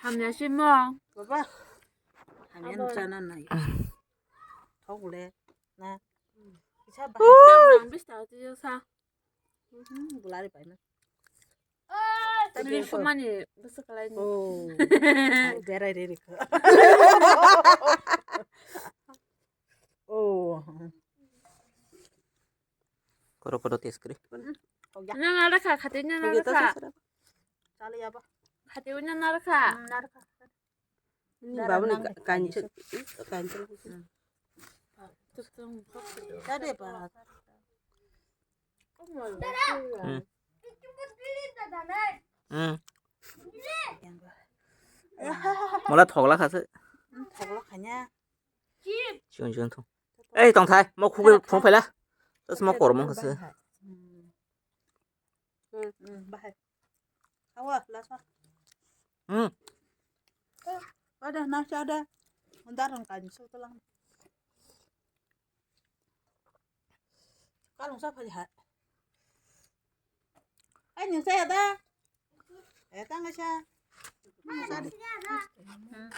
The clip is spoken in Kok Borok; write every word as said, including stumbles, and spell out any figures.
Hamya simo. Baba. Hamya chana nai. Thok le. Na. Kisa bahai. Nang bista tiyo sa. Bulari paina. Tini kumani bwswk kalaini. Oh. Berai re rikha. Oh. Koro koro tes kri. Nana rakha, khati nana rakha. Chali yaba. Khati nana rakha. Nana rakha. Ni babu ni kanchil, kanchil. Tade pa. Hmm. Hmm. Mola thogla khase. Thogla khanya. Chun chun thung. Ei tongthai, mo khugwi phung phaila. Tas mo kormo khase. Hmm. Hmm, hmm, bahai. Awa, lasa. Hmm. Ada nasi ada. Ntar rong kain so telang. Kalung sa phai ha. Ai, nung saya da. Eh, tang sa. Nung sa di. Hmm.